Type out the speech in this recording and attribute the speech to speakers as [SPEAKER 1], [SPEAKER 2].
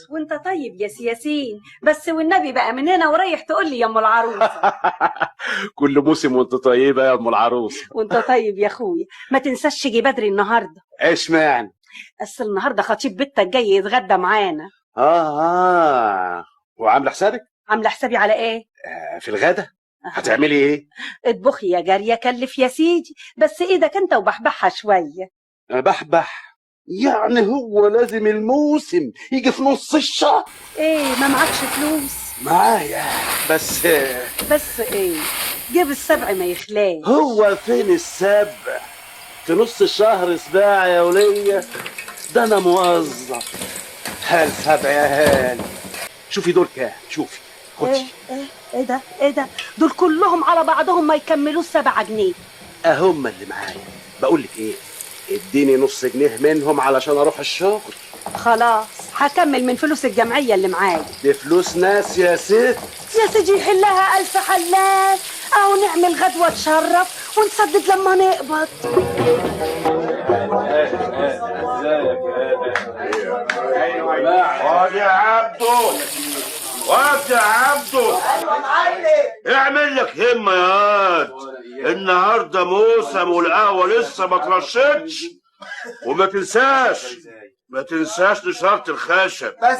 [SPEAKER 1] وانت طيب يا سياسين، بس والنبي بقى من هنا ورايح تقول لي يا ام العروسة.
[SPEAKER 2] كل موسم وانت طيبة يا ام العروسة.
[SPEAKER 1] وانت طيب يا اخويا. ما تنساش تيجي بدري النهارده.
[SPEAKER 2] اشمعنى؟
[SPEAKER 1] اصل النهارده خطيب بنتك جاي يتغدى معانا.
[SPEAKER 2] اه وعامله حسابك؟
[SPEAKER 1] عامله حسابي على ايه؟
[SPEAKER 2] في الغدا هتعملي ايه؟
[SPEAKER 1] اطبخي يا جارية، كلف يا سيدي، بس ايدك انت وبحبحها شوية.
[SPEAKER 2] بحبح؟ يعني هو لازم الموسم يجي في نص الشهر؟
[SPEAKER 1] ايه، ما معكش فلوس؟
[SPEAKER 2] معايا، بس.
[SPEAKER 1] بس ايه؟ جيب السبع ما يخلاش.
[SPEAKER 2] هو فين السبع في نص الشهر؟ سباع يا ولية، ده انا موظف. هال سبع يا هال. شوفي دول كام، شوفي، خدي.
[SPEAKER 1] ايه ايه ايه ده؟ ايه ده؟ دول كلهم على بعضهم ما يكملوش 7 جنيه.
[SPEAKER 2] اهم اللي معايا. بقول لك ايه، اديني نص جنيه منهم علشان اروح الشغل.
[SPEAKER 1] خلاص هكمل من فلوس الجمعية اللي معايا.
[SPEAKER 2] دي فلوس ناس يا ست.
[SPEAKER 1] يا سيدي يحلها ألف حلال، أو نعمل غدوة تشرف ونسدد لما نقبض.
[SPEAKER 3] واد يا عبدو، واد يا عبدو.
[SPEAKER 4] ايوه يا معلم.
[SPEAKER 3] اعمل لك همه يا واد، النهارده موسم والقهوة لسه ما ترشتش. وما تنساش، ما تنساش نشارة الخشب.
[SPEAKER 4] بس.